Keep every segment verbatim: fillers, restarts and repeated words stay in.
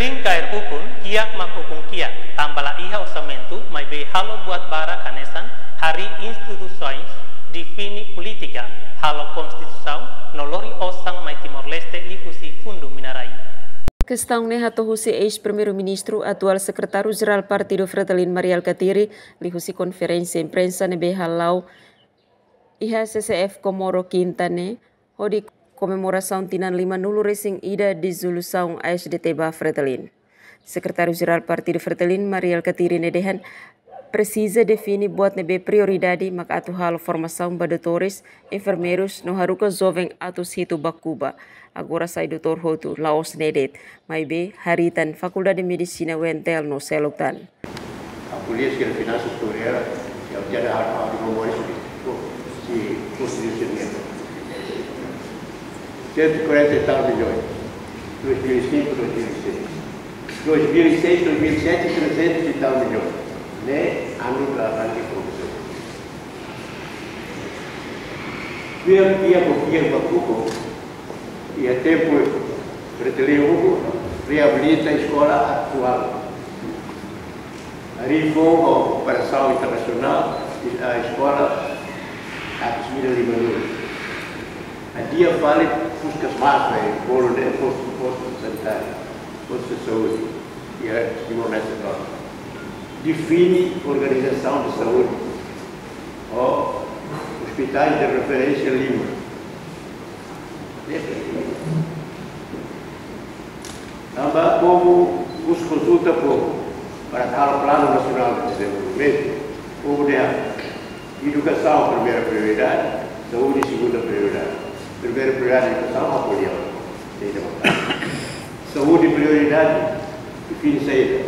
Brinkadeira ukun kiak mak ukun kiak, tanba la iha orsamentu, maibé halo buat barak hanesan harii instituisaun, define polítika, halo konstituisaun, no lori osan mai Timor-Leste liuhusi fundu mina-rai. Kestaun ne'e hato'o husi eis-Primeiru-Ministru, atuál Sekretáriu-Jerál Partidu Fretilin Mari Alkatiri, liuhusi konferénsia imprensa ne'ebé hala'o iha C C F Comoro Quinta ne'e, hodi komemorasaun tinan lima-nulu resin ida dizolusaun A S D T ba Fretilin. Sekretáriu-Jerál Partidu Fretilin Mari Alkatiri ne'e dehan, presiza define buat ne'ebé prioridade, mak atu halo formasaun ba doutores, enfermeirus no haruka joven atus hitu ba Kuba. Agora sai doutór hotu, la'ós ne'e de'it, maibé harii tan Fakuldade Medisina U N T L no seluk tan. A polítika de finanças por ela, eu tinha dado a memória sobre se constitucional. Cento e quarenta e tal milhões. Dois mil e cinco, dois mil e seis. Dois mil e seis, dois mil e sete, trezentos e tal milhões. Né? Ano da arranque produção. Via, via, via, via, e a tempo, Fretilin reabilita a escola atuál. Harii foun kooperasaun internasionál, a escola atus ida lima-nulu. A dia fali puskas masa, eh, bolu de postu, postu sanitáriu, postu de saúde, e a Timor-Leste toda. Define organizasaun de saúde, ou hospitais de referência lima. Tanba povu, husi konsulta povu, para halo Plano Nacional de Desenvolvimento, povu dehan edukasaun primeira prioridade, saúde segunda prioridade. Primeira prioridade edukasaun, apoiu. Tem democracia. Saúde prioridade, define saída.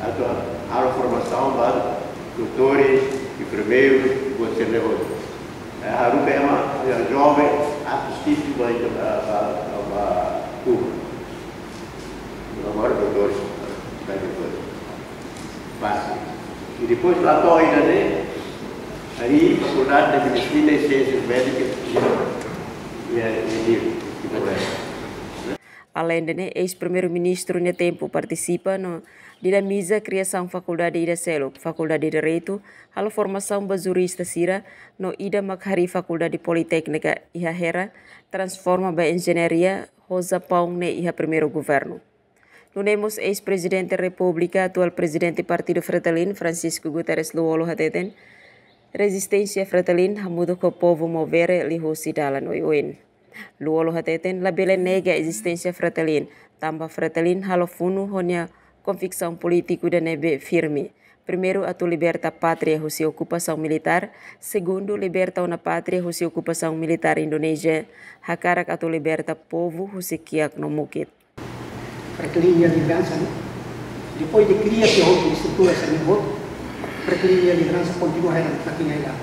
Atu halo formasaun ba doutores, enfermeirus, buat sira-ne'e hotu. Eh, haruka ema, eh, joven, atus hitu ba, ba, ba, ba Kuba. Agora doutores, ba doutores. Fásil. E depois la to'o ida-ne'e, harii Fakuldade de Medisina e Siénsias Médikas, e, e, e, e, Alende ne'e, eis-Primeiru-Ministru nia tempu partisipa no dinamiza kriasaun fakuldade ida seluk, Fakuldade Direitu, halo formasaun ba jurista sira, no ida mak harii Fakuldade Politéknika iha Hera, transforma ba enjeñaria, ho Japaun nia iha primeiru governu. Nune'e mós eis-Prezidente Repúblika, atuál Prezidente Partidu Fretilin, Francisco Guterres Lú-Olo hateten, rezisténsia Fretilin hamutuk ho povu Maubere liuhusi dalan oioin. Lú-Olo hateten, labele nega ezisténsia Fretilin, tanba Fretilin halo funu ho nia konviksaun polítiku ida ne'ebé firme. Primeiru, atu liberta pátria husi okupasaun militár. Segundu, liberta ona pátria husi okupasaun militár Indonézia. Hakarak atu liberta povu husi kiak no mukit. Fretilin nia lideransa, ne'e? Depois de kria tiha hotu estrutura sira-ne'e hotu, Fretilin nia lideransa kontinua hela, Fretilin hela.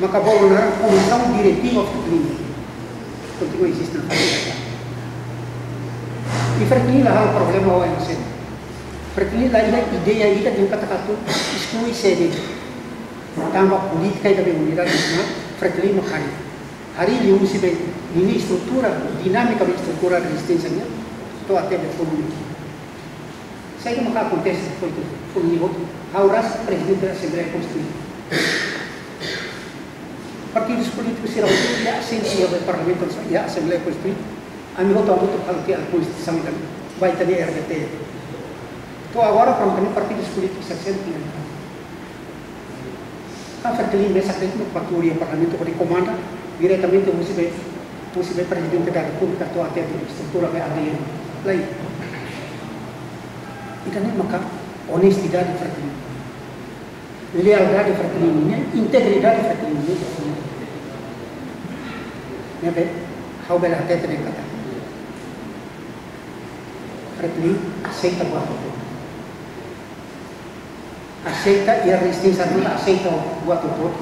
Maka bolu naran Komisaun Diretiva Fretilin kontinua eziste ona. I Fretilin la halo problema ho M C. Fretilin la iha ideia ida dehan katak atu esklui C D. Tanba polítika ida be unidade nasionál, Fretilin mak harii. Harii liuhusi be ninia estrutura, dinámika be estrutura rezisténsia nian, to'o até be funu. Saida maka akontese depois de funu hotu, ha'u rasik Prezidente da Assembleia Konstituinte. Partidus polítikus sira hotu iha asentu iha be Parlamentu, iha Assembleia Konstituinte, ami hotu hamutuk halo tiha Konstituisaun ida, ba ita-nia R D T. To'o agora, prontu, ami partidus polítikus sira seluk iha. Ka Fretilin mesak de'it no ba tuur iha Parlamentu hodi komanda diretamente husi be, husi be Prezidente da Repúblika to'o até be estrutura be A D N. Lae. Ida-ne'e maka onestidade Fretilin. Lealdade Fretilin nian, integridade Fretilin nian. Ne'ebé, ha'u bele hatete dehan katak Fretilin aseita buat hotu. Aseita, iha rezisténsia duni aseita buat hotu.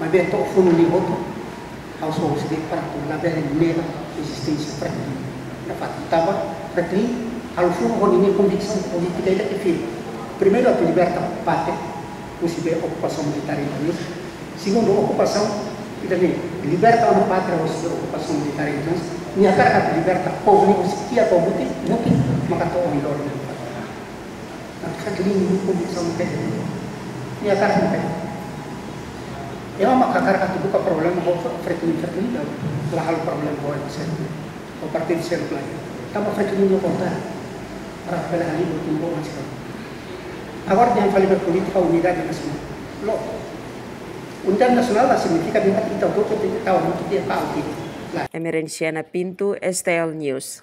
Maibé to'o funu ne'e hotu, ha'u só husu de'it para atu labele nega ezisténsia Fretilin. Nafatin tanba Fretilin halo funu ho ninia konviksaun polítika ida ke firme. Primeiru, atu liberta pátria husi be okupasaun militár Indonézia. Segundu, okupasaun Ita-nia liberta ona pátria husi okupasaun militár, entaun nia hakarak atu liberta povu ne'e husi tiha to'o mutin, mutin maka to'o oin loron. Entaun FRETILIN, okupasaun militár, nia hakarak atu. Ema maka hakarak atu buka problema ho FRETILIN, FRETILIN la halo problema ho ema seluk, ho partidu seluk lai. Tanba FRETILIN nia vontade para bele halimar timbo masih. Agora dehan fali ba polítika unidade nasionál. Loos. Unidade nasionál la signifika dehan ita hotu tenke tau hamutuk iha kau ti. La. Emerenciana Pinto, STL News.